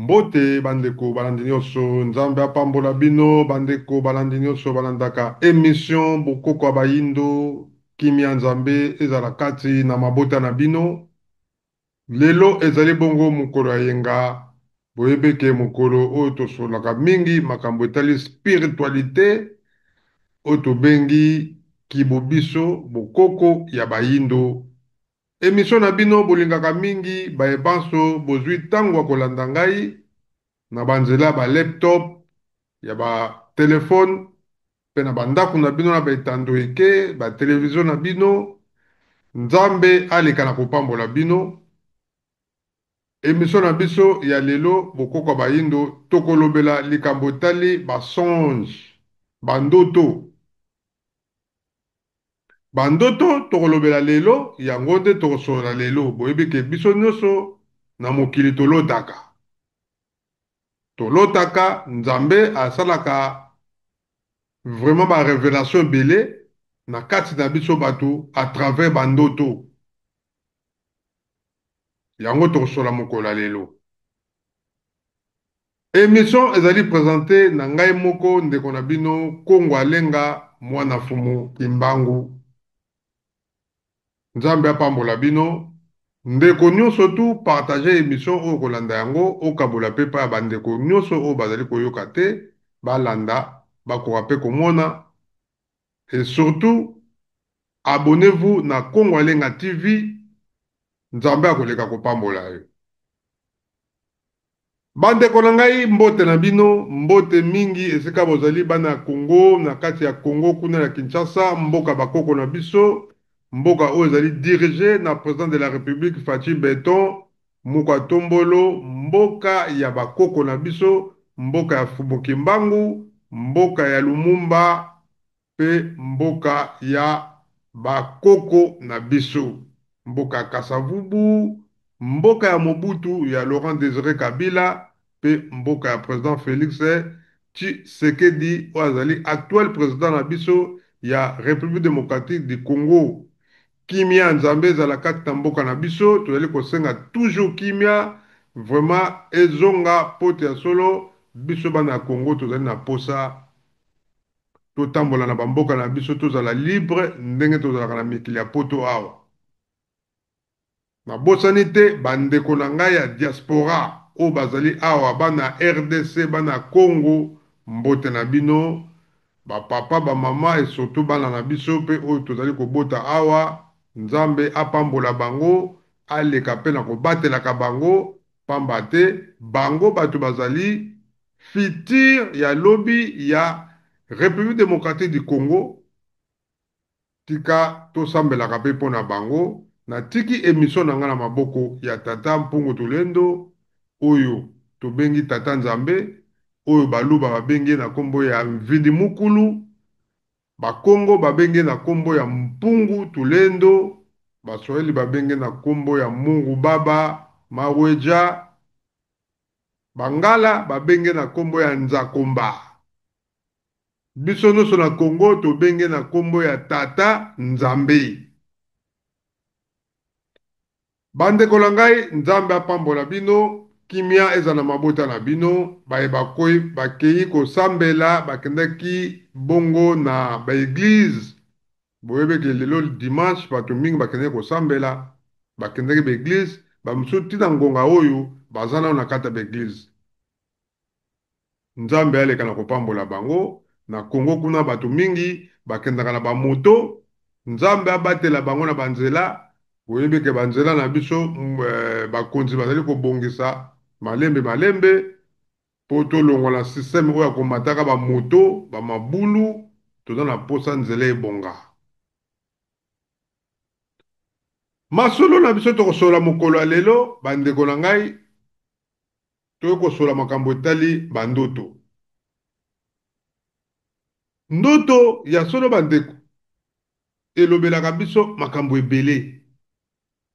Mbote bandeko balandi nyonso, Nzambe apambola bino bandeko balandi nyonso balandaka emission Bokoko ya Bayindo, kimia Nzambe ezala kati na mabota na bino. Lelo ezali bongo mokolo ya yenga, boyebi ke mokolo oyo tosololaka mingi makambo etali spiritualite oyo tobengi kibobiso bokoko ya bayindo. Emission na bino bolingaka mingi baye banso bozui tango ya kolanda ngai na ba nzela ya ba laptop, ya ba telephone pe na ba ndaku na bino na ba etando eke, ba television na bino. Nzambe aleka na kopambola bino. Emission na biso ya lelo Bokoko ya Bayindo tokolobela likambo etali ba songe, ba ndoto. Ba ndoto tokolobela lelo, yango nde tokosolola lelo. Boyebi ke biso nyoso na mokili tolotaka. Tolotaka, Nzambe asalaka vraiment ba revelation ebele na kati na biso batu à travers ba ndoto. Yango tokosolola mokolo ya lelo. Emission ezali presente na ngai moko ndeko na bino Kongo Alenga muana Fumu Kimbangu. Nzambe apambola bino ndeko nionso tout partage emission oyo kolanda yango okabola pe epai ya ba ndeko nionso oyo bazali koyoka te balanda bakoka pe komona et surtout abonnez-vous na Kongo Alenga TV Nzambe akoleka kopambola yo. Bandeko na ngai mbote na bino, mbote mingi esika bozali bana ya Congo, na kati ya Congo kuna na Kinshasa, mboka ba koko na biso, mboka oyo ezali dirige na president de la Republique Fatshi Beton Mukwa Tombolo, mboka ya ba koko na biso, mboka ya Fumu Kimbangu, mboka ya Lumumba, Mpe mboka ya ba koko na biso, mboka ya Kasavubu, mboka ya Mobutu, ya Laurent Desire Kabila mpe mboka ya President Felix Tshisekedi oyo azali actuel President na biso ya Republique democratique du Congo. Kimia ya Nzambe ezala kati na mboka na biso, tozali kosenga toujours kimia vraiment ezonga mpo te ya solo biso bana ya Congo tozali na posa totambola na ba mboka na biso tozala libre ndenge tozalaka na mikili ya poto awa. Nabosani te ba ndeko na ngai ya diaspora oyo bazali awa bana rdc bana Congo mbote na bino ba papa ba mama et surtout bana na biso pe oyo tozali kobota awa Nzambe apambola bango aleka pe na kobatelaka bango pamba te bango batu bazali Futur ya lobi ya Republique democratique du Congo tika tosambelaka pe pona bango, natiki emission na nga na maboko ya tata Mpungu Tulendo oyo tobengi tata Nzambe oyo baluba babengi ye na kombo ya Mvidi Mukulu, bakongo babengi ye na kombo ya Mpungu Tulendo, baswahili babengi ye na kombo ya Mungu Baba Maweja. Bangala babenge na kombo ya Nzakomba. Biso nionso na Congo tobenge na kombo ya Tata Nzambe. Ba ndeko na ngai Nzambe apambola bino, kimia ezala na mabota na bino, baye bakoi bakeyi kosambela bakendaki bongo na ba eglise Boyebi ke lelo dimanche bato mingi bakendeki kosambela, bakendeki ba eglise, ba mosusu ti na ngonga oyo baza nano na kati ya ba eglise. Nzambe aleka na kopambola bango. Na Congo kuna bato mingi bakendaka na ba moto, Nzambe abatela bango na ba nzela. Boyebi ke ba nzela na biso bakonzi bazali kobongisa malembe malembe. Po tolongwa na système oyo ya komataka ba moto, ba mabulu, toza na posa nzela ebonga. Masolo na biso tokosolola mokolo ya lelo ba ndeko na ngai, toye kosolola makambo etali ba ndoto. Ndoto ya solo ba ndeko, elobelaka biso makambo ebele.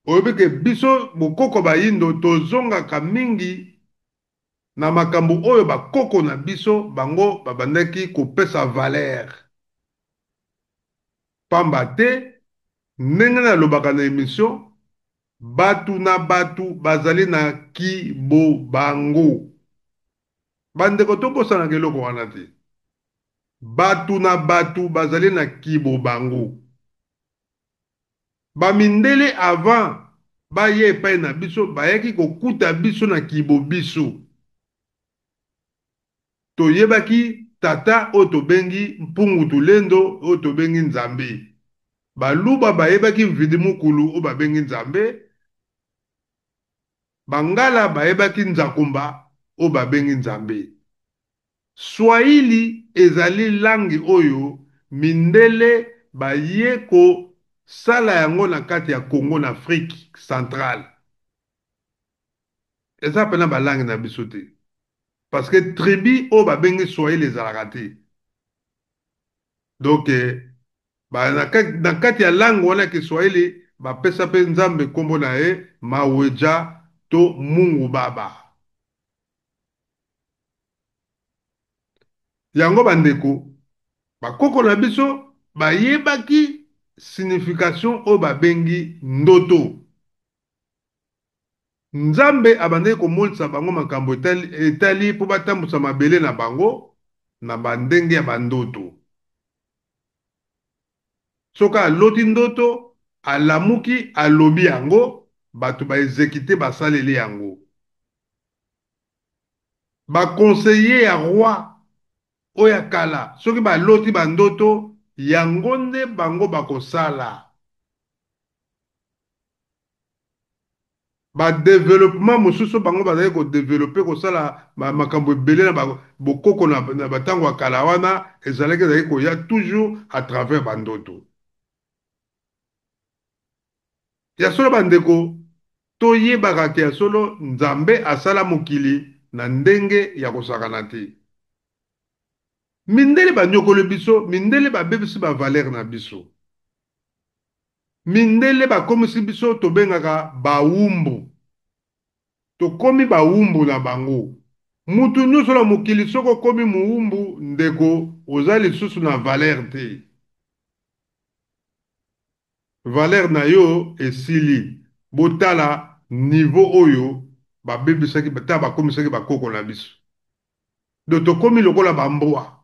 Oyebi ke biso bokoko bayindo tozongaka mingi na makambo oyo ba koko na biso bango babandaki kopesa valeur pamba te ndenge nalobaka na emission batu na batu bazali na ki bo bango. Bandeko, tobosanaka eloko wana te. Bato na bato bazali na kibo bango. Bamindele avant baye epai na biso, bayaki kokuta biso na kibo biso. Toyebaki tata oyo tobengi Mpungu Tulendo, oyo tobengi Nzambe. Baluba bayebaki Mvidi Mukulu oyo babengi Nzambe. Bangala bayebaki Nzakumba oyo babengi Nzambe. Swahili ezali langue oyo mindele baye kosala yango na kati ya Congo na Afrique centrale. Eza pena ba langue na biso te. Parce que tribu oyo babengi Swahili ezalaka te. Donc ba, na kati ya langue wana Kiswahili bapesa pe Nzambe kombo na ye Maweja to Mungu Baba. Yango bandeko, bakoko na biso bayebaki signification oyo babengi ndoto. Nzambe abandaki komonisa bango makambo etali mpo batambusa mabele na bango na bandenge ya bandoto. Soki aloti ndoto, alamuki, alobi yango, bato ba execute, basaleli yango. Ba conseillers ya roi oyo ya kala, soki baloti bandoto, yango nde bango bakosala. Ba developpement mosusu bango bazali ko developper, kosala makambo ebele na bokoko na batango ya kala wana, ezalaki ezalaki koya toujours à travers bandoto. Ya solo bandeko, toyebaka ke ya solo Nzambe asala mokili na ndenge ya kosakana te. Mindele banyokoli biso, mindele babebisi ba valeur na biso. Mindele bakomisi biso tobengaka bawumbu. Tokomi bawumbu na bango. Mutu nyonso na mokili soki okomi muwumbu ndeko oza lisusu na valeur te. Valeur na yo esili. Botala niveau oyo babebisaki ta bakomisaki bakoko na biso. Donc tokomi lokola ba mbwa.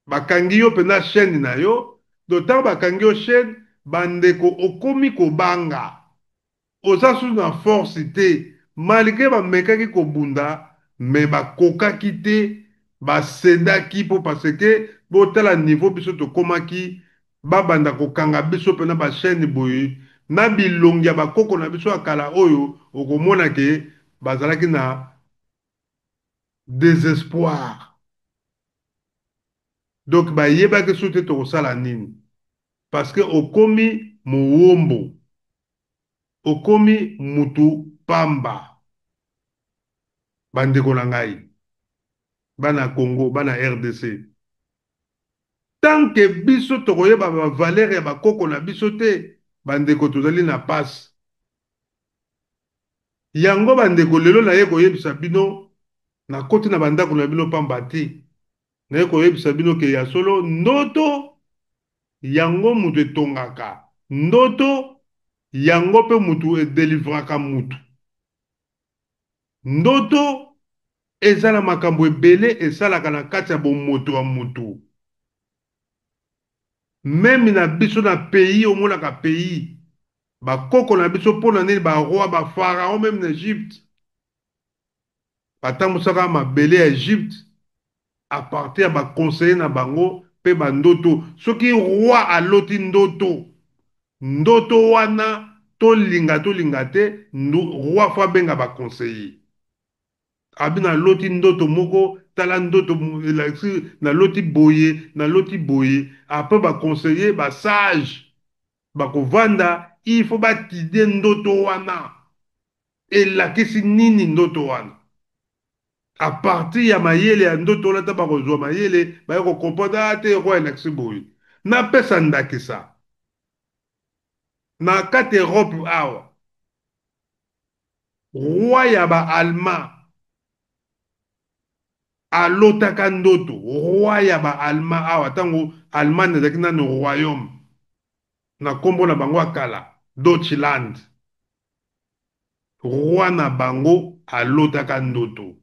Bakangi yo mpenza chaîne na yo. Donc ntango bakangi yo chaîne, bandeko okomi kobanga. Oza susu na force te. Malgré bamekaki kobunda, mais bakokaki te, basedaki po parce que botala niveau biso tokomaki, babanda kokanga biso mpenza ba chaîne boye na bilongi ya bakoko na biso ya kala oyo okomona ke bazalaki na désespoir. Donc bayebaki soki te tokosala nini, parce que okomi mowombo, okomi mutu pamba. Bandeko na ngai, bana Congo, bana RDC, tant que biso tokoyeba ba valeur ya bakoko na biso te, bandeko tozali na pasi. Yango bandeko lelo naye koyebisa bino, nakoti na bandako na bino pamba te. Naye koyebisa bino ke ya solo ndoto yango mutu etongaka, ndoto yango pe mutu edelivraka mutu. Ndoto eza na makambo ebele esalaka na kati ya bomoto ya mutu. Meme na biso na pays, omonaka pays bakoko na biso mpona nini ba roi, ba pharaon meme na Egypte batambusaka mabele ya Egypte à partir ya ba conseiller na bango pe ba ndoto. Soki roi aloti ndoto, ndoto wana tolinga tolinga te, roi fo abenga ba conseiller. Abi naloti ndoto moko, tala ndoto elakisi naloti boye, naloti boye. Après ba conseiller, ba sage bakovanda, il faut batide ndoto wana elakisi nini ndoto wana. À partir ya mayele ya ndoto wana, ta bakozwa mayele baye kocomprendre, ah te roi elakisi boye. Napesa ndakisa na kati Europe awa, roi ya ba Allemand alotaka ndoto. Roi ya ba Allemand awa, ntango Allemagne ezalaki nano royaume na nkombo na bango ya kala Deutschland, roi na bango alotaka ndoto.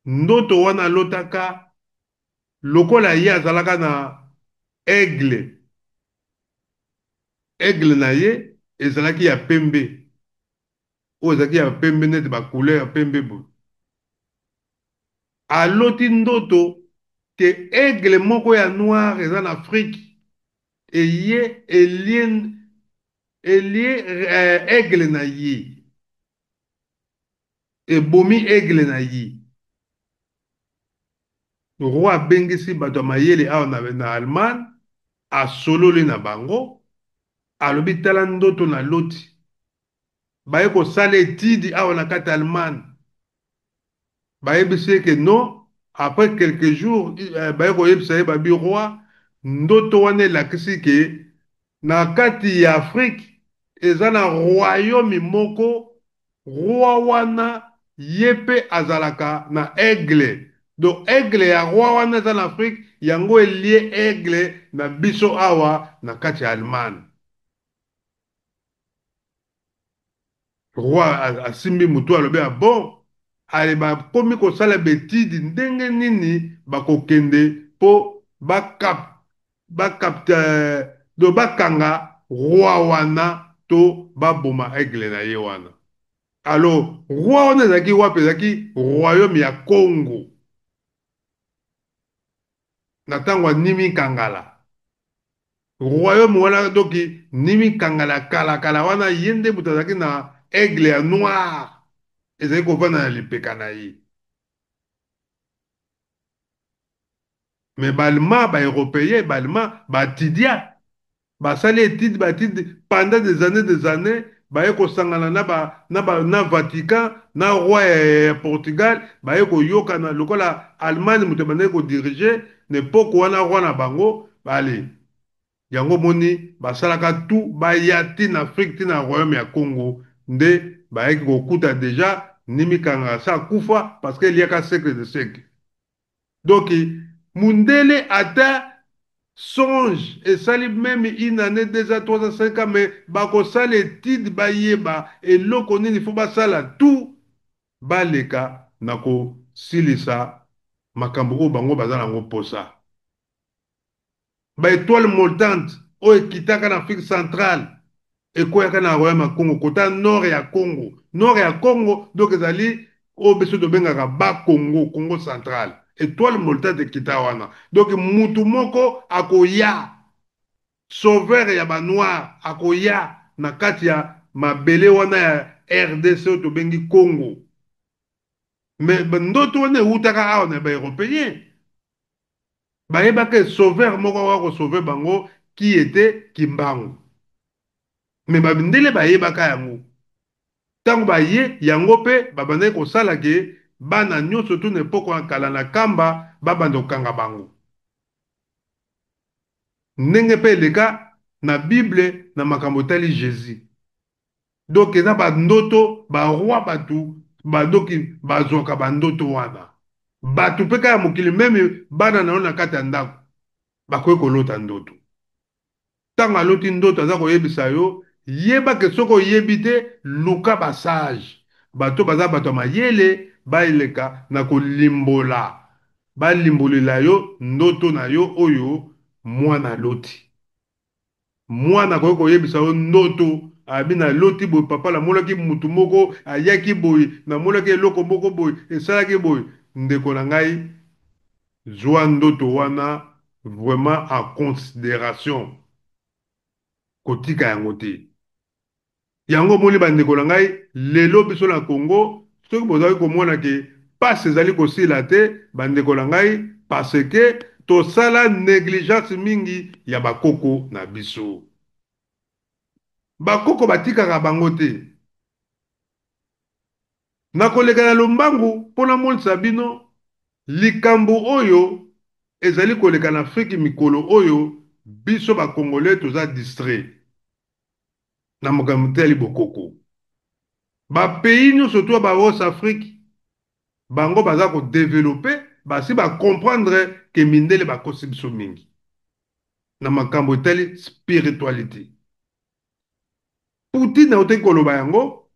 Ndoto wana alotaka lokola ye azalaka na aigle, aigle na ye ezalaki ya pembe, oyo ezalaki ya pembe neti ba couleur ya pembe boye. Aloti ndoto ke aigle moko ya noir eza na Afrique eye elie elie aigle na ye, ebomi aigle na ye. Roi abengisi bato ya mayele awa na Allemagne, asololi na bango, alobi tala ndoto na loti. Baye kosala étude awa na kati ya Allemagne, bayebisi ye ke non, après quelques jours baye koyebisa ye, babi roi, ndoto wana elakisi ke na kati ya Afrique eza na royaume moko, roi wana ye mpe azalaka na aigle. Donc aigle ya roi wana eza na Afrique, yango elie aigle na biso awa na kati ya Allemagne. Roi asimbi motu, alobi ya bon, ale bakomi kosala ba étude ndenge nini bakokende mpo bakapte, do bakanga roi wana to baboma aigle na ye wana. Alors roi wana ezalaki wapi? Ezalaki royaume ya Congo na ntango ya Nimi Kangala. Royaume wana, doki Nimi Kangala kalakala wana, ye nde moto azalaki na aigle ya noir ezali kovanda na lipeka na ye. Me ba Allemand, ba Européen, ba Allemand batidia, basali étude, ba étude pendant des années, des années, baye kosangana na Vatican, na roi ya Portugal, baye koyokana lokola Allemagne moto ebandaki kodiriger na époque wana, roi na bango. Bale yango moni basalaka tu baya ti na Afrique, ti na royaume ya Congo, nde bayaki kokuta déjà Nimi Kangala sa akufa, parce que eliaka siècle de siècle. Donc mundele ata songe esali même une année, 2 ans, 3 ans, 5 ans, mais bakosala étude, bayeba eloko nini fo basala, tout baleka na kosilisa makambo oyo bango baza nango mposa. Ba étoile montante oyo ekitaka na Afrique centrale, ekweyaka na royaume ya Congo, kota nord ya Congo, nord ya Congo, donc ezali oyo biso tobengaka Bakongo, Congo central. Étoile montante ekita wana, donc mutu moko akoya, sauveur ya ba noir, akoya na kati ya mabele wana ya RDC oyo tobengi Congo. Mais ndoto wana ewutaka awa na ba Européen, bayebaka sauveur moko akoka kosauver bango, qui était Kimbangu. Me bandele bayebaka yango. Ntango baye yango mpe babandaki kosala ke bana nyonso tu na époque ya kala na Kamba babanda kokanga bango, ndenge mpe eleka na Bible na makambo etali Jésus. Donc eza bandoto, ba roi, bato badoki bazwaka bandoto wana. Bato mpe kaka ya mokili, même bana na yo na kati ya ndako bakoki kolota ndoto. Ntango aloti ndoto, aza koyebisa yo, yebake soki oyebi te, luka ba sage, bato baza bato ya mayele, baleka na kolimbola, balimbolela yo ndoto na yo oyo mwana aloti. Mwana akoki koyebisa yo ndoto, abi naloti boye papa, namonaki mutu moko ayaki boye, namonaki eloko moko boye esalaki boye. Ndeko na ngai, zwa ndoto wana vraiment en considération, kotika yango te. Yango omoni, bandeko na ngai, lelo biso na Congo, soki bozali komona ke pasi ezali kosila te, bandeko na ngai, parce que tosala négligence mingi ya bakoko na biso. Bakoko batikaka bango te. Nakoleka na lombangu mpona monisa bino likambo oyo ezali koleka na Afrike mikolo oyo. Biso ba Congolais toza distrait na makambo etali bokoko. Ba pays nyonso to ba West Afrique, bango baza kodévelopper, basi bacomprendre ke mindele bakosi biso mingi na makambo etali spiritualité. Poutine autaki koloba yango,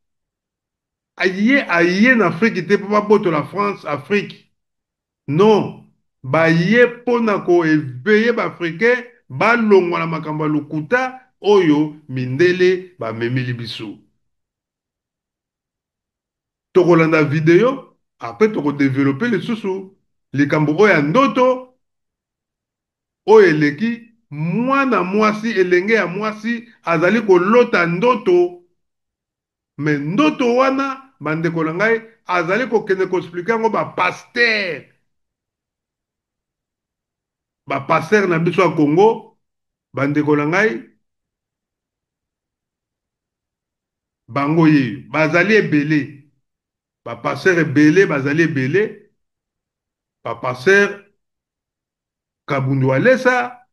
aye na Afrique te mpo babotola France Afrique. Non, baye mpo na ko eveiller ba africains balongwa na makambo ya lokuta oyo mindele bamemeli biso. Tokolanda video après toko developper lisusu likambo oyo ya ndoto oyo eleki mwana mwasi elenge ya mwasi azali kolota ndoto. Mais ndoto wana ba ndeko na ngai azali kokende ko expliquer yango ba pasteurs. Ba pasteurs na biso ya Congo, ba ndeko na ngai, bango yeyo bazali ebele. Ba pasteurs ebele bazali ebele. Ba pasteurs Kabundu Walesa,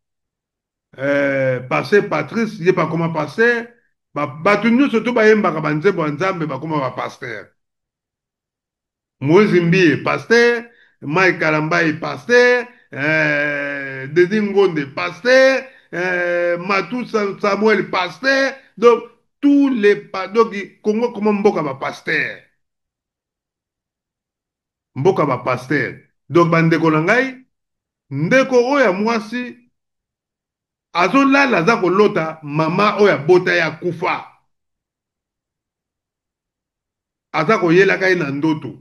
pasteur Patrice ye pe akoma pasteur, bato nyonso to bayembaka ba nzembo ya Nzambe bakoma ba pasteur. Moïse Mbiye pasteur, Mike Kalambayi pasteur, Denis Ngonde pasteur, Matou Samuel pasteur, donc tous les donc Congo koma mboka ba pasteur. Mboka ba pasteur. Donc ba ndeko na ngai, ndeko oyo ya mwasi azolala aza kolota mama oyo abota ye akufa. Aza koyelaka ye na ndoto.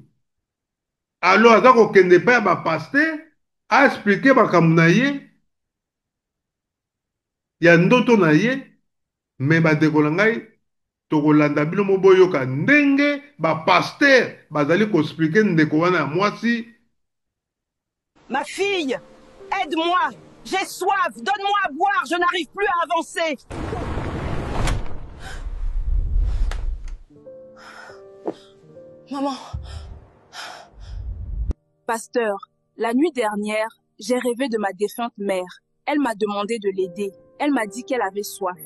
Alors aza kokende epai ya ba pasteur a expliquer makambo na ye ya ndoto na ye. Mais ba ndeko na ngai, tokolanda bino mo boyoka ndenge ba pasteurs bazali ko expliquer ndeko wana ya mwasi. Ma fille, aide-moi, j'ai soif, donne-moi à boire, je n'arrive plus à avancer. Maman. Pasteur, la nuit dernière, j'ai rêvé de ma défunte mère. Elle m'a demandé de l'aider. Elle m'a dit qu'elle avait soif.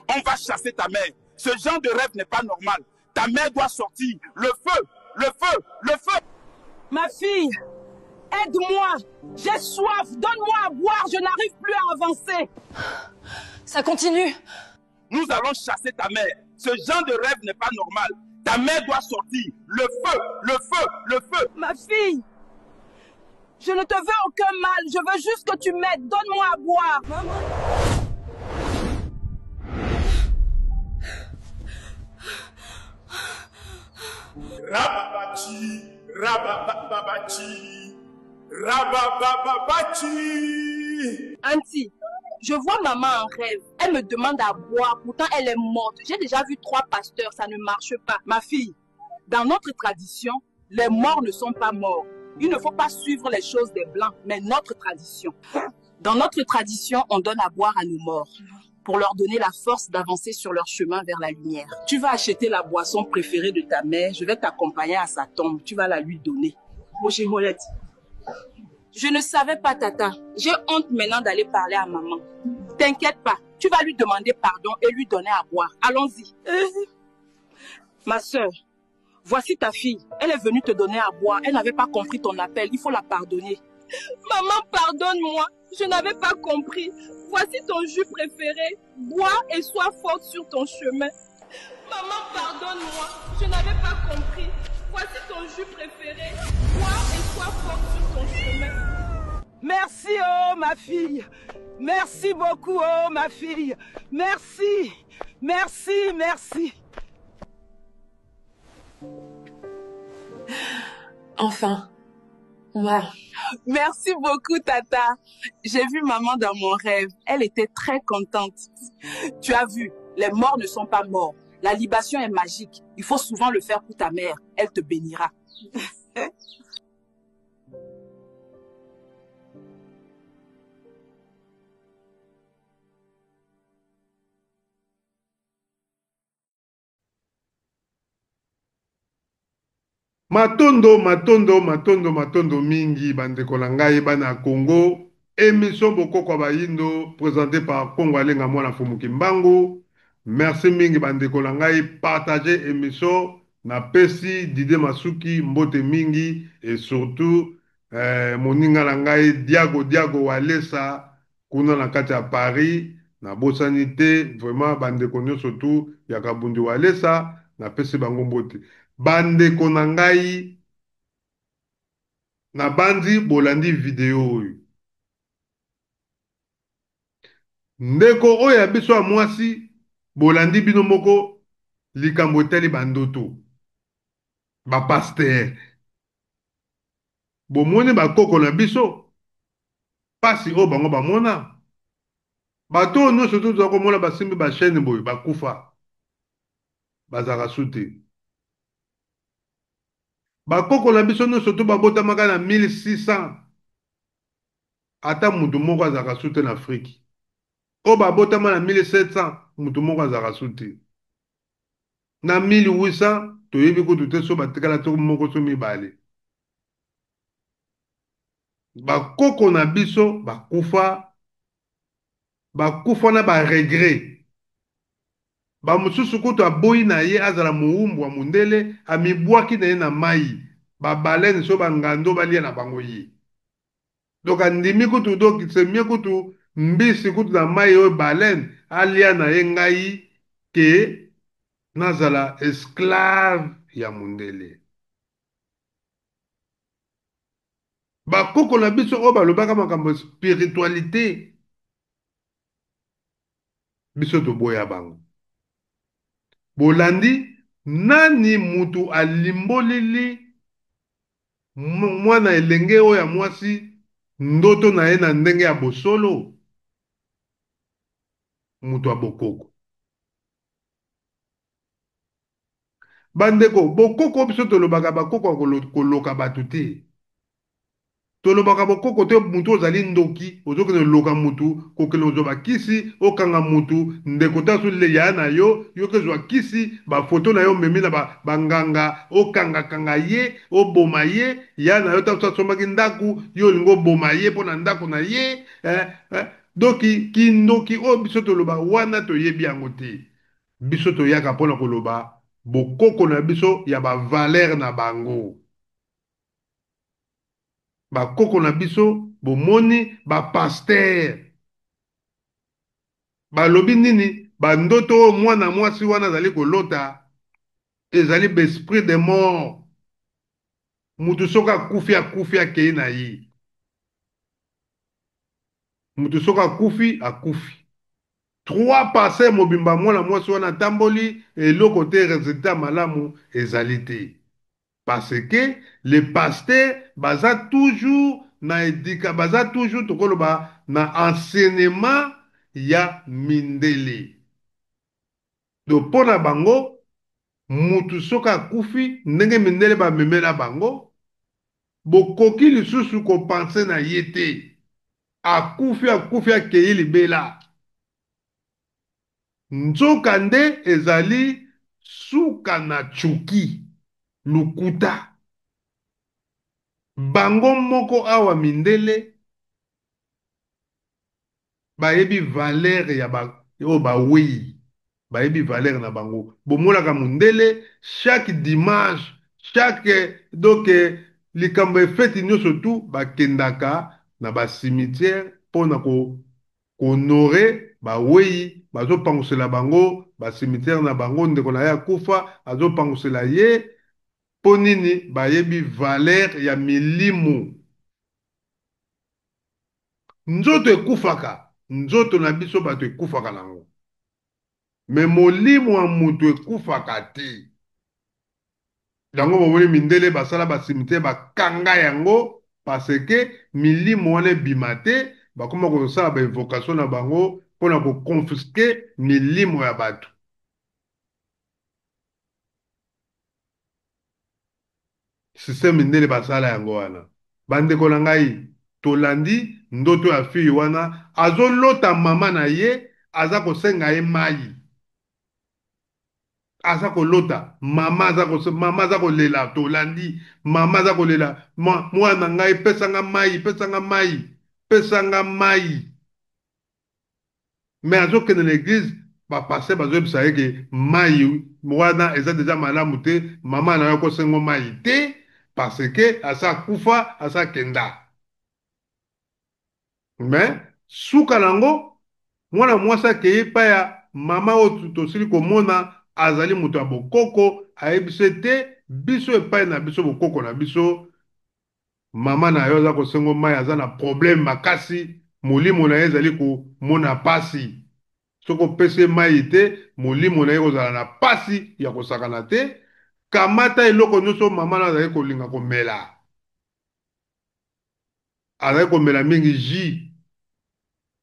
On va chasser ta mère. Ce genre de rêve n'est pas normal. Ta mère doit sortir. Le feu, le feu, le feu. Ma fille, aide-moi. J'ai soif. Donne-moi à boire. Je n'arrive plus à avancer. Ça continue. Nous allons chasser ta mère. Ce genre de rêve n'est pas normal. Ta mère doit sortir. Le feu, le feu, le feu. Ma fille, je ne te veux aucun mal. Je veux juste que tu m'aides. Donne-moi à boire. Maman. Rababachi, rabababachi, rabababachi. Auntie, je vois maman en rêve. Elle me demande à boire, pourtant elle est morte. J'ai déjà vu 3 pasteurs, ça ne marche pas. Ma fille, dans notre tradition, les morts ne sont pas morts. Il ne faut pas suivre les choses des Blancs, mais notre tradition. Dans notre tradition, on donne à boire à nos morts pour leur donner la force d'avancer sur leur chemin vers la lumière. Tu vas acheter la boisson préférée de ta mère, je vais t'accompagner à sa tombe, tu vas la lui donner. Roger Molette. Je ne savais pas, tata. J'ai honte maintenant d'aller parler à maman. T'inquiète pas, tu vas lui demander pardon et lui donner à boire. Allons-y. Ma sœur, voici ta fille. Elle est venue te donner à boire. Elle n'avait pas compris ton appel. Il faut la pardonner. Maman, pardonne-moi. Je n'avais pas compris. Voici ton jus préféré. Bois et sois forte sur ton chemin. Maman, pardonne-moi. Je n'avais pas compris. Voici ton jus préféré. Bois et sois forte sur ton chemin. Merci, oh ma fille. Merci beaucoup, oh ma fille. Merci, merci, merci. Enfin. Wow. Merci beaucoup, tata. J'ai vu maman dans mon rêve. Elle était très contente. Tu as vu, les morts ne sont pas morts. La libation est magique. Il faut souvent le faire pour ta mère. Elle te bénira. Matondo, matondo, matondo, matondo mingi bandeko na ngai bana ya Congo. Émission Bokoko ya Bayindo présentée par Kongo Alenga Mwana Mfumu Kimbangu. Merci mingi bandeko na ngai, partagez émission na pesi Didier Masuki mbote mingi et surtout moninga na ngai Diago Diago Walesa kuna na kati ya Paris, nabosani te vraiment bandeko nyonso tu ya Kabundi Walesa, napesi bango mbote. Bandeko na ngai, Nabanzi bolandi video oyo. Ndeko oyo ya biso ya mwasi, bolandi bino moko likambo etali ba ndoto, ba pasteurs. Bomoni ba koko na biso pasi oyo bango bamona? Bato oyo nyonso toza komona basimbi ba chaine boye bakufa, bazalaka su te. Bakoko na biso nyonso to babotamaka na 1600, ata mutu moko azalaka su te na Afrique. Oyo babotama na 1700, mutu moko azalaka su te. Na 1800, toyebi kutu te so batikala to moko so mibale. Bakoko na biso bakufa, bakufa na ba regret. Ba mosusu kutu aboyi na ye azala mowumbu ya mundele, amibwaki na ye na mayi, ba baleines so ba ngando balia na bango ye. Donc andimi kutu, donc c'est mieux kutu mbisi kutu na mayi oyo baleine alia na ye ngai ke nazala esclave ya mundele. Bakoko na biso oyo balobaka makambo ya spiritualite, biso toboya bango. Bolandi nani mutu alimbolili mwana elenge oyo ya mwasi ndoto na ye na ndenge ya bosolo? Mutu ya bokoko. Bandeko, bokoko biso tolobaka bakoko ya koloka bato te. Tolobaka bokoko te, mutu ozali ndoki, ozokende loka mutu, kokende kozwa bakisi, okanga mutu, ndeko tasu ya na yo, yo kezwa kisi, ba foto na yo omemi na banganga, okangakanga ye, oboma ye, ya na yo tasu asombaki ndaku, yo olingi oboma ye mpo na ndako na ye. Donc kindoki oyo biso toloba wana toyebi yango te. Biso toyaka mpona koloba bokoko na biso ya ba valeur na bango. Bakoko na biso bomoni ba pasteur balobi nini? Ba ndoto oyo mwana mwasi wana azali kolota ezali ba esprit de mort. Mutu soki akufi, akufi akei na ye. Mutu soki akufi, akufi. 3 passer mobimba mwana mwasi wana atamboli eloko te, resultat malamu ezali te. Parce que les pasteurs baza toujours na edika, baza toujours tokoloba na enseignement ya mindele. Donc pona bango mutu soki akufi ndenge mindele bamemela bango, bokoki lisusu kopense na ye te. Akufi, akufi akei libela. Nzoka nde ezali suka na tshuki, lukuta. Bango moko awa mindele bayebi valeur ya ba oyo baweyi, bayebi valeur na bango. Bomonaka mundele chaque dimanche, chaque donc likambo ya feti nyonso tu bakendaka na ba cimetière mpona ko honorer baweyi, bazopangusela bango ba cimetière na bango. Ndeko na ye akufa, azopangusela ye mpo nini? Bayebi valeur ya milimo. Nzoto ekufaka, nzoto na biso bato ekufaka nango, me molimo ya mutu ekufaka te. Yango bomoni mindele basala ba cimetière, bakanga yango parce que milimo wana ebima te. Bakoma kosala ba invocation na bango mpona koconfiske milimo ya bato. Système mindele basala yango wana. Bandeko na ngai, tolandi ndoto ya fille wana azolota mama na ye aza kosenga ye mai. Aza kolota mama aza mama aza kolela. Tolandi mama aza kolela, mwana ngai pesanga mai, pesanga mai, pesanga mai. Mais azokende na église, bapasteur bazoyebisa ye ke mai wana eza deja malamu te, mama na yo akosengo mai te parce que asa akufa, asa kenda. Mais suka nango, mwana mwasi akei epai ya mama oyo tosili komona azali moto ya bokoko, ayebisi ete biso epai na biso bokoko na biso. Mama na yo aza kosengo mai, aza na problème makasi, molimo na ye ezali komona pasi. Soki opesi ye mai te, molimo na ye ekozala na pasi ya kosakana te. Kamata eloko nyonso mama na azali kolinga komela. Azali komela mingi jus,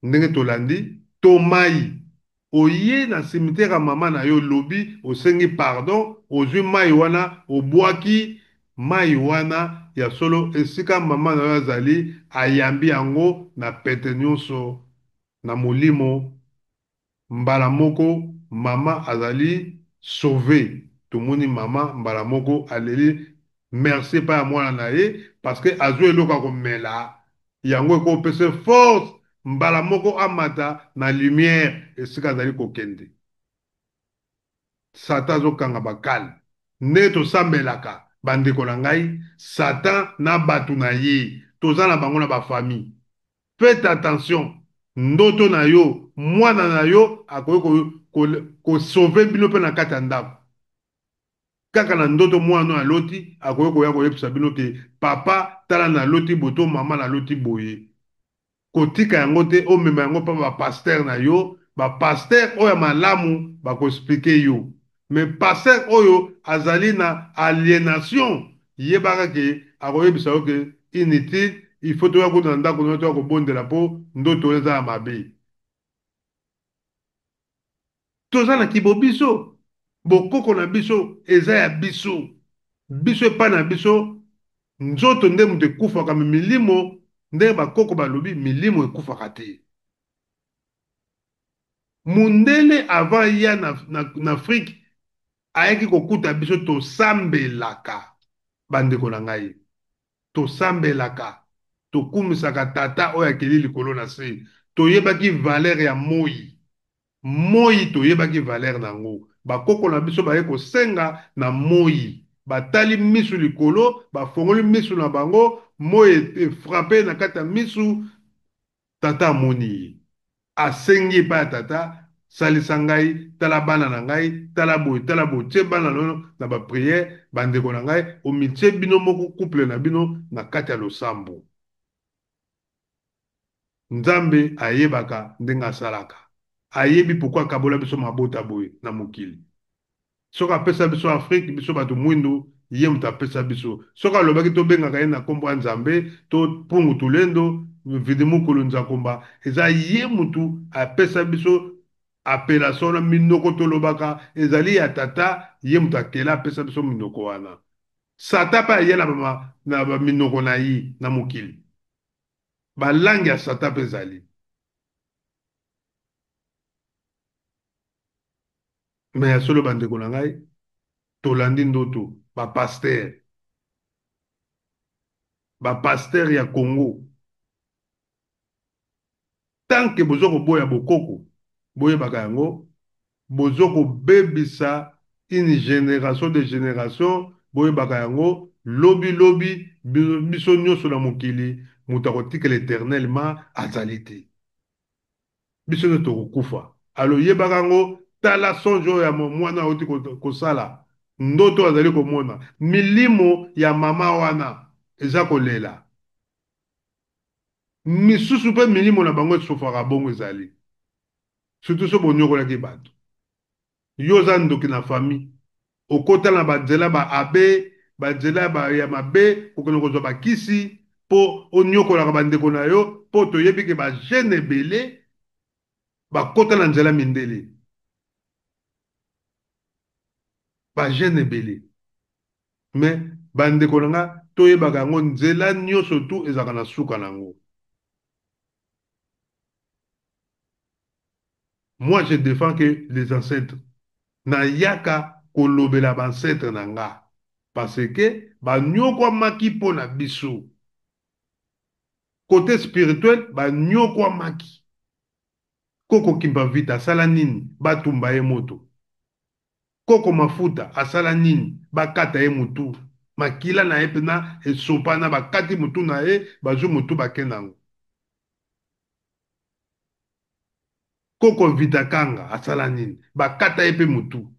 ndenge tolandi, to mai. Oye na cimetière ya mama na yo lobi, osengi pardon, ozwi mai wana, obwaki mai wana. Ya solo, esika mama na yo azali, ayambi yango na pete nyonso, na molimo. Mbala moko mama azali sauve. Tomoni mama mbala moko aleli merci epai ya mwana na ye, parce que azwi eloko ya komela yango ekopesa force mbala moko amata na lumière esika azali kokende. Satan azokanga bakale ndenge tosambelaka. Bandeko na ngai, Satan na bato na ye toza na bango na bafamille. Faites attention, ndoto na yo, mwana na yo akoki kosauve bino mpe na kati ya ndako. Kaka na ndoto mwana oyo aloti akoki koya koyebisa bino ke papa tala naloti boye, to mama naloti boye. Kotika yango te, omema yango mpa bapasteur na yo. Bapasteur oyo ya malamu bakoexpliquer yo. Mais pasteur oyo azali na aliénation, yebaka ke akoyebisa yo ke inutile, il faut toya kuna na ndako na yo, toya kobondela mpo ndoto oyo eza ya mabe. Toza na kibobiso, bokoko na biso eza ya biso. Biso epai na biso, nzoto nde moto ekufaka, me milimo, ndenge bakoko balobi, milimo ekufaka te. Mundele avant ya na Afrique ayaki kokuta biso tosambelaka. Bandeko na ngai, tosambelaka, tokumisaka tata oyo akeli likolo na se. Toyebaki valeur ya moi. Moi toyebaki valeur na yango. Bakoko na biso baye kosenga na moi, batali misu likolo, bafongoli misu na bango, moi efrappe na kati ya misu. Tata amoni ye, asengi epai ya tata: salisa ngai, tala bana na ngai, tala boye, tala boye. Tie bana nono na baprière. Bandeko na ngai, omitie bino moko, couple na bino na kati ya losambo. Nzambe ayebaka ndenge asalaka, ayebi pourquoi akabola biso mabota boye na mokili. Soki apesa biso Afrique, biso bato mwindu, ye moto apesa biso. Soki alobaki tobengaka ye na nkombo ya Nzambe to Mpungu Tulendo, Mvidi Mukulu Nzakomba, eza ye motu apesa biso appellation wana. Minoko tolobaka ezali ya tata, ye moto akela, apesa biso minoko wana. Satan mpe aye na baminoko na ye na mokili. Balangi ya Satan mpe ezali. Me ya solo, bandeko na ngai, tolandi ndoto. Bapasteur, bapasteur ya Congo, tant que boza koboya bokoko, boyebaka yango, boza kobebisa une génération de génération. Boyebaka yango, lobi lobi biso nyonso na mokili, moto akotikela éternellement azali te. Biso nyonso tokokufa. Alo, yebaka yango. Tala songe oyo ya mwana auti kosala ndoto, azali komona milimo ya mama wana eza kolela. Misusu mpe milimo na bango esofaka bongo, ezali surtout so bonyokolaki bato. Yo oza ndoki na famille, okota na banzela baabe, banzela ya mabe, okende kozwa bakisi mpo onyokolaka bandeko na yo, mpo toyebi ke bajeune ebele bakota na nzela mindele, bajeune ebele. Me bandeko na nga, toyebaka yango, nzela nyonso tu ezalaka na suka na yango. Moi, je défends que les ancêtres, nayaka kolobela baancêtre na nga parce que banyokwamaki mpo na biso côté spirituel. Banyokwamaki. Koko Kimpa Vita asala nini? Batumba ye moto. Koko Mafuta asala nini? Bakata ye motu, makila na ye mpena esopana. Bakati motu na ye, bazwi motu, bakende yango. Koko Vita Kanga asala nini? Bakata ye mpe motu.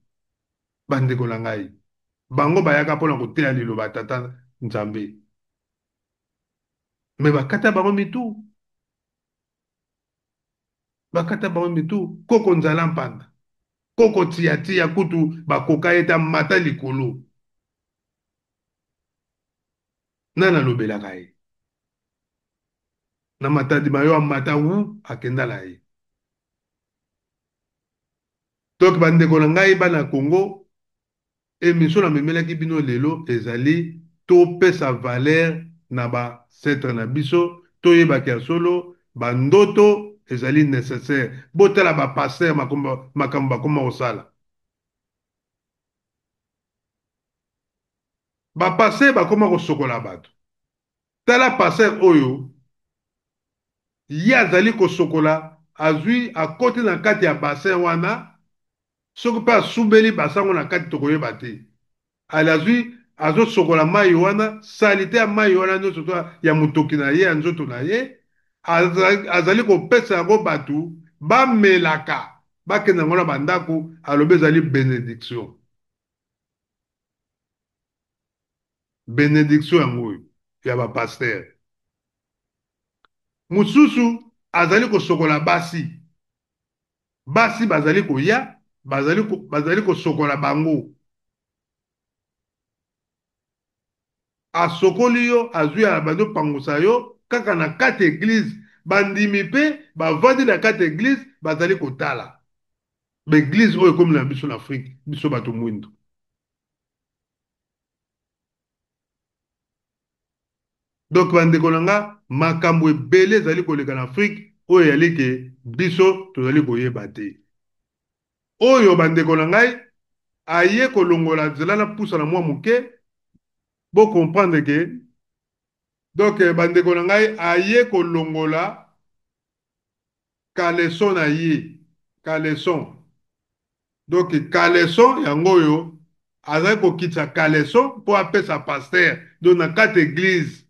Bandeko na ngai, bango bayaka mpona koteya liloba ya tata Nzambe. Mais bakata bango mitu, bakata bango mitu. Koko nzala mpanda, koko tiatia kutu bakoka ye ta mata likolo. Nani alobelaka ye? Na Matadi mayo amata wu akenda na ye. Donc bandeko na ngai bana Congo, emission namemelaki bino lelo ezali topesa valeur na ba ancêtres na biso, toyebaki ya solo ba ndoto ezali nécessaire. Botala ba pasteur makambo bakoma kosala. Ba pasteur bakoma kosokola bato. Tala pasteur oyo ye azali kosokola, azwi akoti na kati ya bassin wana, soki mpe asubeli bassin yango na kati tokoyeba te. Ale azwi azosokola mai wana, salite ya mai wana nyonso to ya motoki na ye ya nzoto na ye, azali kopesa yango bato bamelaka, bakende yango na bandako, alobi ezali benediction. Benediction yango oyo ya ba pasteur. Mosusu azali kosokola basi, basi bazali koya, bazali kosokola bango. Asokoli yo, azwi abandi kopangusa yo kaka na kati eglise. Bandimi mpe bavandi na kati eglise bazali kotala. Ba eglise oyo ekomi na biso na Afrique, biso bato mwindu. Donc bandeko na nga, makambo ebele ezali koleka na Afrique oyo eyali ke biso tozali koyeba te. Oyo bandeko na ngai aye kolongola nzela na pusa na mwa moke, bo comprendre ke donc bandeko na ngai aye kolongola caleçon na ye, caleçon. Donc caleçon yango oyo azali kokitisa caleçon mpo apesa pasteur, donc na kati eglise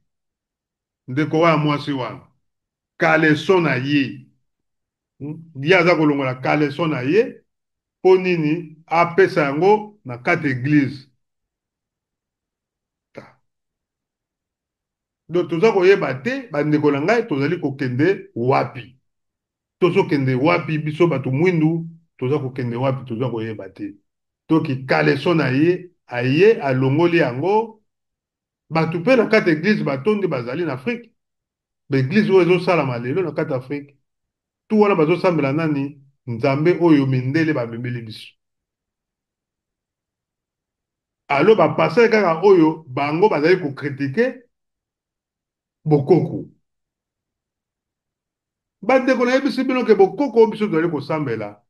ndeko wana mwasi wana caleçon na ye, ye aza kolongola caleçon na ye mpo nini apesa yango na kati eglise. Donc toza koyeba te bandeko na ngai tozali kokende wapi, tozokende wapi biso bato mwindu, toza kokende wapi toza koyeba te. Toki caleçon na ye aye alongoli yango, bato mpe na kati eglise batondi bazali na Afrique. Ba eglise oyo ezosalama lelo na kati Afrique tu wana bazosambela nani? Nzambe oyo mindele bamemeli biso. Alo ba pasteur kaka oyo bango bazali ko critiquer bokoko. Bandeko nayebisi bino ke bokoko oyo biso tozali kosambela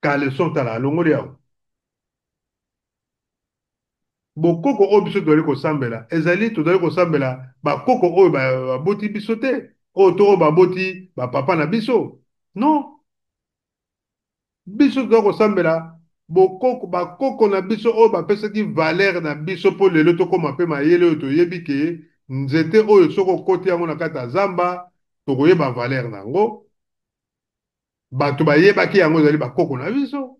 caleçon tala alongoli yango. Bokoko oyo biso tozali kosambela ezali tozali kosambela bakoko oyo baboti biso te, oyo to oyo baboti bapapa na biso. Non. Biso toza kosambela bokoko, bakoko na biso oyo bapesaki valeur na biso mpo lelo tokóma mpe mayele oyo toyebi ke nzete oyo soki okoti yango na kati ya zamba tokoyeba valeur na yango. Bato bayebaki yango ezali bakoko na biso.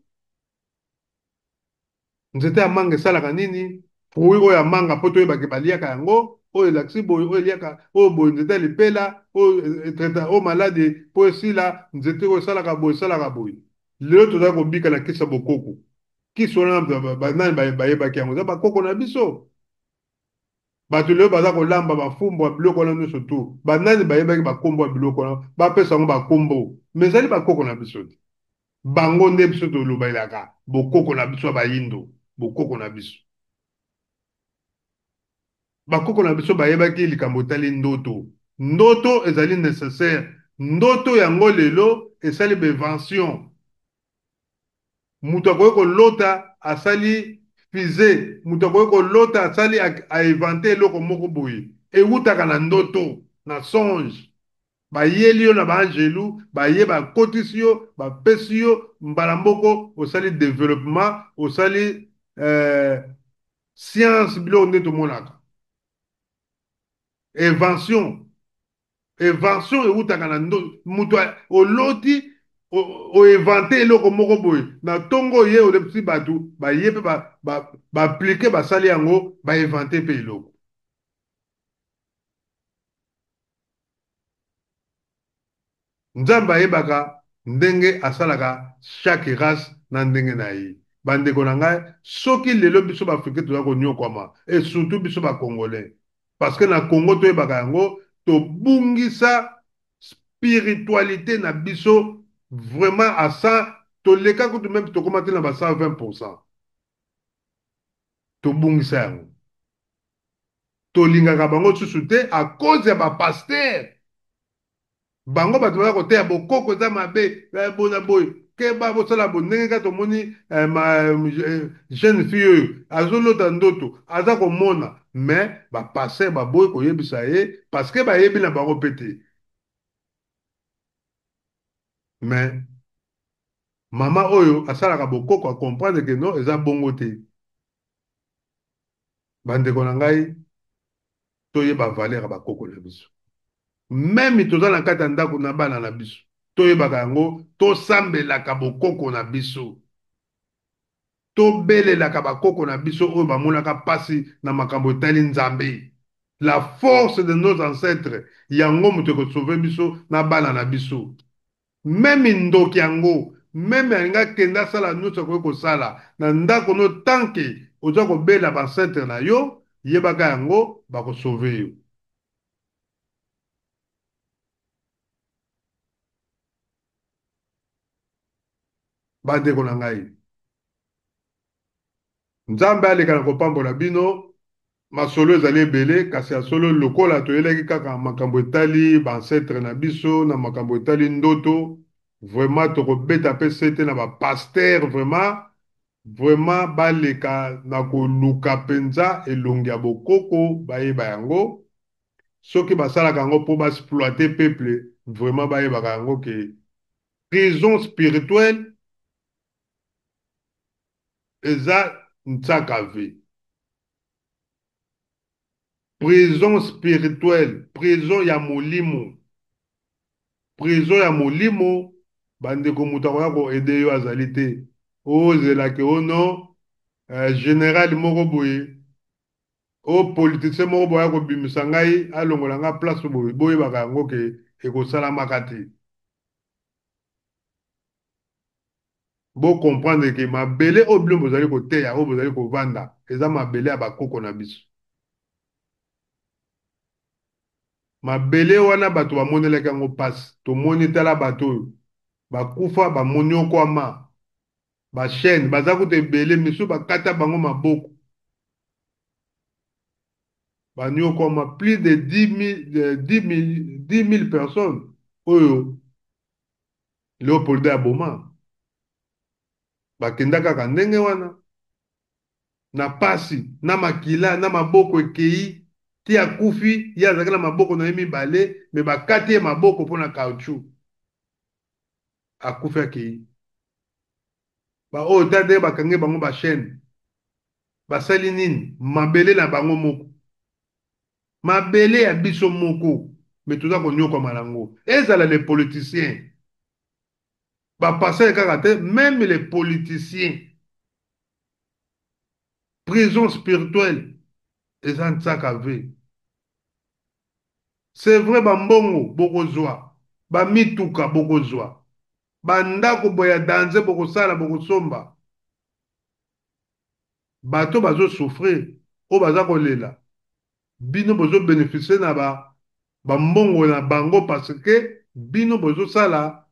Nzete ya manga esalaka nini? Fruit oyo ya manga mpo toyebake baliaka yango, oyo elakisi boye, oyo eliaka, oyo boye, nzete ya lipela, oyo etraita, oyo maladi mpo esila, nzete oyo esalaka boye, esalaka boye. Lelo tozali kobika na kisi ya bokoko. Kisi wana banani bayebaki yango? Eza bakoko na biso. Bato lelo baza kolamba bafumbwa biloko wana nyonso tu. Banani bayebaki bakombo ya biloko wana, bapesa yango bakombo? Mais ezali bakoko na biso te. Bango nde biso tolobelaka bokoko na biso ya bayindo, bokoko na biso. Bakoko na biso bayebaki likambo etali ndoto. Ndoto ezali necessaire. Ndoto yango lelo esali ba invention. Moto akoki kolota asali fusée, moto akoki kolota asali a inventer eloko moko boye. Ewutaka na ndoto, na songe. Bayeli yo na ba angelu, baye bakotisi yo, bapesi yo mbala moko osali developpement, osali science, biloko nde tomonaka. Invention, invention ewutaka na ndoto. Moto oloti oinvente eloko moko boye na ntongo ye olebisi bato baye mpe baaplike basali yango, bainvente mpe eloko. Nzambe ayebaka ndenge asalaka chaque race na ndenge na ye. Bandeko na ngai, soki lelo biso ba Africains toza konyokwama et surtout biso ba Congolais, parce que na Congo toyebaka yango, tobungisa spiritualite na biso vraiment à 100, toleka kutu meme tokoma te na ba 120%. Tobungisa yango. Tolingaka bango susu te à cause ya ba pasteurs. Bango bato baza koteya bokoko eza mabe, eh, bona boye, keba bosala bo ndenge kaka tomoni eh, ma, eh, jeune fille oyo azolota ndoto aza komona mais ba pasteur baboyi koyebisa ye parce que bayebi na bango pe te. Mais mama oyo asalaka bokoko a comprendre que non eza bongo te. Bandeko na ngai, toyeba valeur ya bakoko na biso. Meme toza na kati ya ndako na bana na biso, toyebaka yango, tosambelaka bokoko na biso. Tobelelaka bakoko na biso oyo bamonaka pasi na makambo etali Nzambe. La force de nos ancetres, yango moto eko sauver biso na bana na biso. Meme ndoki yango, meme alingi akende asala nionso akoki kosala na ndako no tant que oza kobela ba ancetres na yo, yebaka yango bako sauver yo. Bandeko na ngai, Nzambe aleka na kopambola bino. Masolo ezali ebele, kasi ya solo lokola toyelaki kaka makambo etali ba ancetres na biso na makambo etali ndoto, vraiment tokobeta pe sete na ba pasteurs vraiment, vraiment baleka na koluka penza elongi ya bokoko bayeba yango. Soki basalaka yango po ba exploiter peuple, vraiment bayebaka yango ke prison spirituelle eza nsaka vie. Prison spirituelle, prison ya molimo. Prison ya molimo, bandeko moto akoya ko aider yo azali te. Ozela ke oh non, eh, general moko boye, oh politicien moko boye akobimisa ngai, alongola ngai place boye. Boyebaka yango ke ekosalamaka te. Bo comprendre que mabele oyo bino bozali koteya, oyo bozali kovanda, eza mabele ya ba koko na biso. Mabele wana bato bamonelaki yango pasi. Tomoni tala bato oyo bakufa, bamoniokwama, ba chaines, baza kutu ebele, misusu bakata bango maboko. Baniokwama plus de 10 000 personnes oyo Leopold aboma. Bakenda kaka ndenge wana na pasi na makila na maboko ekeyi ti akufi ye azalaki na maboko na ye mibale mais bakati ye maboko mpo na caoutchouc akufi akeyi ba oyo ta ndenge bakangi bango ba chaine basali nini mabele na bango moko mabele ya biso moko mais toza konyokwama na yango ezala les politiciens ba pasteur kaka te meme les politiciens prison spirituelle eza nsaka ve c'est vrai ba mbongo bokozwa ba mituka bokozwa ba ndako boya danze bokosala bokosomba bato bazo souffrir oyo baza kolela bino bozo beneficier na ba ba mbongo na bango parce que bino bozo sala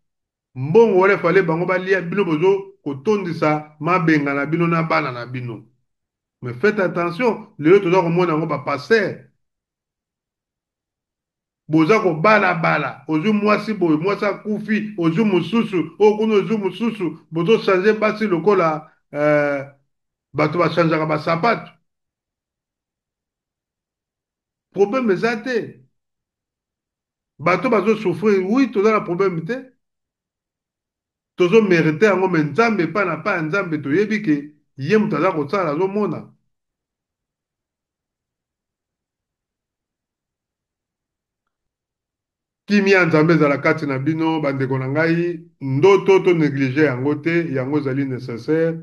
mbongo wana efale bango balia bino bozo kotondisa mabenga na bino na bana na bino mais faites attention lelo toza komona yango ba pasteur boza kobala bala ozwi mwasi boye mwasi akufi ozwi mosusu oyo kuna ozwi mosusu bozo changer basi lokola euh, bato bachangeaka basapato problème eza te bato bazo souffrir oui toza na problème te tozo merite yango me nzambe epai na pa ya nzambe toyebi ke ye moto aza kosala azomona kimia ya nzambe ezala kati na bino bandeko na ngai ndoto to néglige yango te yango ezali nécessaire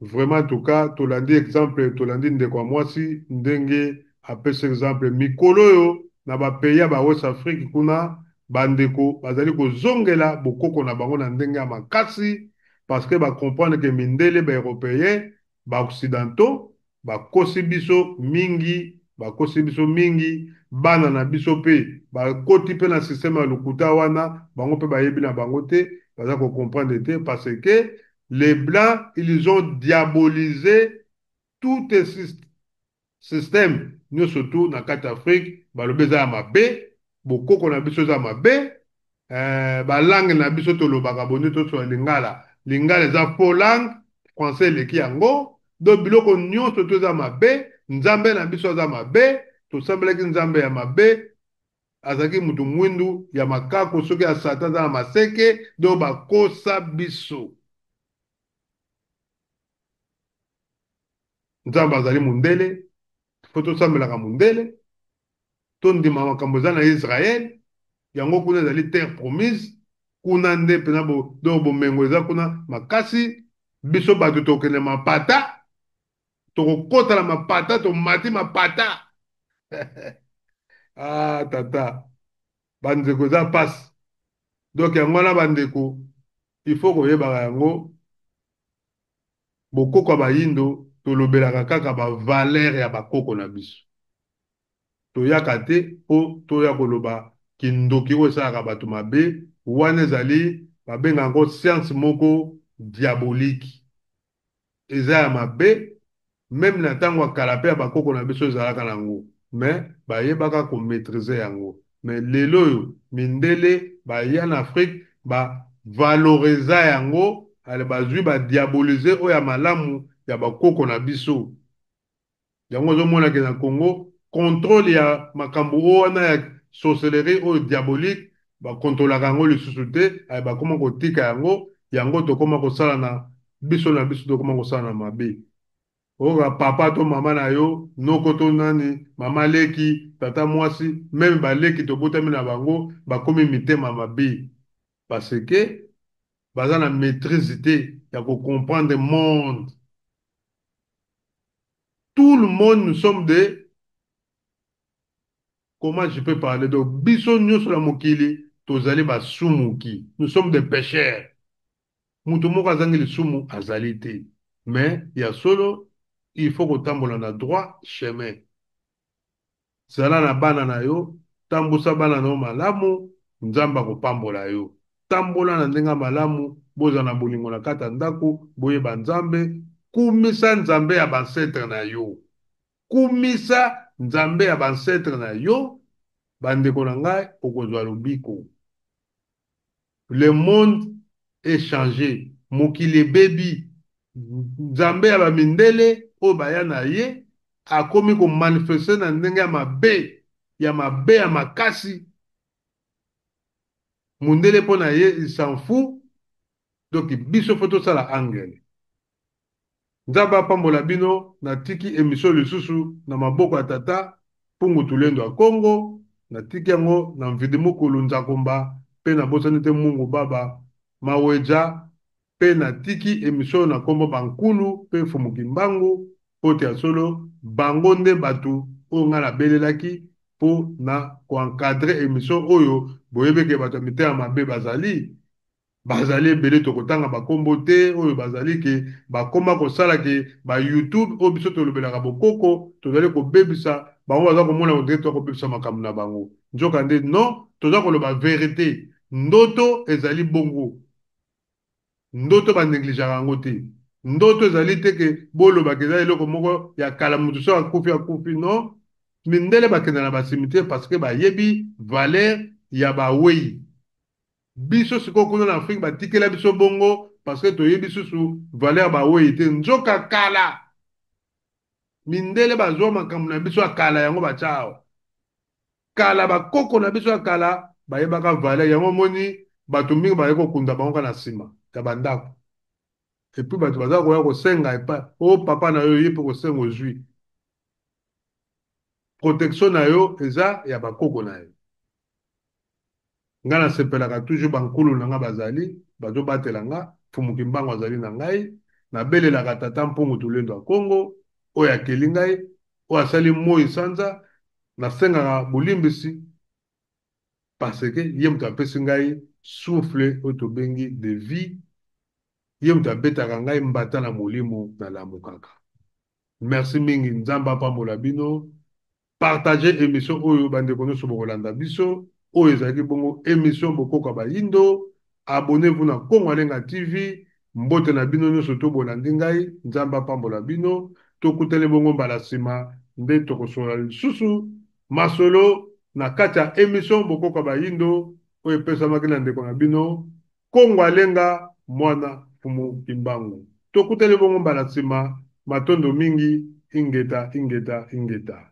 vraiment en tout cas tolandi exemple tolandi ndeko ya mwasi ndenge apesi exemple mikolo oyo na ba pays ya ba West Afrique kuna. Bandeko bazali kozongela bokoko na bango na ndenge ya makasi parce que ba comprendre que mindele ba européens ba occidentaux bakosi biso mingi, bakosi biso mingi, bana na biso pe bakoti pe na système ya lokuta wana, bango pe bayebi na bango te, baza ko comprendre te parce que les blancs ils ont diabolisé tout système nioso tout na kati ya Afrique, balobi eza ya mabe, bokoko na biso eza mabe, ba langue na biso tolobaka boni tosola lingala, lingala eza faux langue, français eleki yango, donc biloko nioso tout eza mabe, Nzambe na biso aza mabe, tosambelaki Nzambe ya mabe, azalaki mutu mwindu ya makako soki ya satan aza na maseke, donc bakosa biso. Nzambe azali mundele, faut tosambelaka mundele, tondima makambo eza na Israël, yango kuna ezali terre promise, kuna nde pena bo, donc bomengo eza kuna makasi, biso bato tokende mapata, tokokota na mapata, tomati mapata. Ah tata, bandeko eza pasi. Donc yango wana bandeko, il faut koyebaka yango. Bokoko ya bayindo tolobelaka kaka ba valeur ya bakoko na biso. Toyaka te po toya koloba kindoki oyo esalaka bato mabe, wana ezali babengaka yango science moko diabolique. Eza ya mabe, meme na tango ya kala pe ya bakoko na biso ezalaka na yango mais bayebaka ko maitriser yango. Mais lelo oyo mindele baya na Afrique ba valorisa yango, ale bazui ba diaboliser oyo ya malamu ya bakoko na biso. Yango ozo mona ke na Congo controle ya makambo oyo wana ya sorcellerie oyo diabolique ba controlaka yango lisusu te, ale bakoma kotika yango, yango tokoma kosala na biso na biso tokoma kosala na mabe. Oyoka papa to mama na yo, noko to nani, mama leki, tata mwasi, meme ba leki tobotami na bango bakomi mitema mabe parce que baza na maitrise te ya ko comprendre monde. Tout le monde nous sommes des comment je peux parler donc biso nyoso na mokili tozali basumuki, nous sommes des pecheurs. Mutu moko azangi lisumu azali te mais ya solo il faut kotambola na droit chemin. Zala na bana na yo, tambusa bana na yo malamu, Nzambe akopambola yo. Tambola na ndenge ya malamu, bozala na bolingo na kati ya ndako, boyeba Nzambe, kumisa Nzambe ya ba ancetres na yo. Kumisa Nzambe ya ba ancetres na yo, bandeko na ngai, okozwa lobiko. Le monde est change, mokili ebebi, Nzambe ya ba mindele oyo baya na ye akomi ko manifester na ndenge ya mabe, ya mabe ya makasi, mundele mpo na ye il s'en fout, donc biso faut tosala angele. Nzambe apambola bino, natiki emission lisusu na maboko ya tata Mpungu Tulendo ya Kongo, natiki yango na Mvidi Mukulu Nzakomba pe nabosani te Mungu Baba Maweja pe natiki emission oyo na kombo ba Nkulu pe Mfumu Kimbangu po te ya solo bango nde batu oyo ngai nabelelaki po na ko encadrer emission oyo, boyebi ke batu ya mitema mabe bazali. Bazali ebele tokotanga ba kombo te oyo bazali ke bakoma kosala ke ba youtube oyo biso tolobelaka bokoko tozali kobebisa bango baza komona on dirait toza kobebisa makambo na bango nzoka nde non toza koloba verite ndoto ezali bongo ndoto ba negligeaka yango te ndoto ezali te ke boloba ke eza eloko moko ya kala moto soki akufi akufi non mindele bakenda na ba cimetière parce que bayebi valeur ya baweyi. Biso sikoyo kuna na Afrique batikela biso bongo parce que toyebi susu valeur ya baweyi te nzoka kala mindele bazwa makambo na biso ya kala yango batya awa kala bakoko na biso ya kala bayebaka valeur yango omoni bato mingi baye kokunda bango kaka na nsima ya bandako epuis bato baza koya kosenga epai o oh, papa na yo ye mpe kosenga ozwi protection na yo eza ya bakoko na yo Nga na sepelaka toujours ba nkulu na nga bazali bazo batela nga, Mfumu Kimbangu azali na ngai, na belelaka Tata Mpungu Tulendo ya Kongo oyo akeli ngai, oyo asali moyi sanza, na sengaka bolimbisi. Parce que ye moto apesi ngai souffle oyo tobengi de vie, ye moto abetaka ngai mbata na molimo nalamukaka. Merci mingi, Nzambe apambola bino. Partager emission oyo bandeko nyonso bokolanda biso. Oyo ezalaki bongo emission Bokoko ya Bayindo. Abonnez-vous na Kongo Alenga TV. Mbote na bino nyonso to bolandi ngai. Nzambe apambola bino. Tokutani bongo mbala sima nde tokosolola lisusu masolo na kati ya emission Bokoko ya Bayindo oyo epesamaki na ndeko na bino Kongo Alenga mwana Mfumu Kimbangu. Tokutani bongo mbala sima. Matondo mingi. Ingeta, ingeta, ingeta.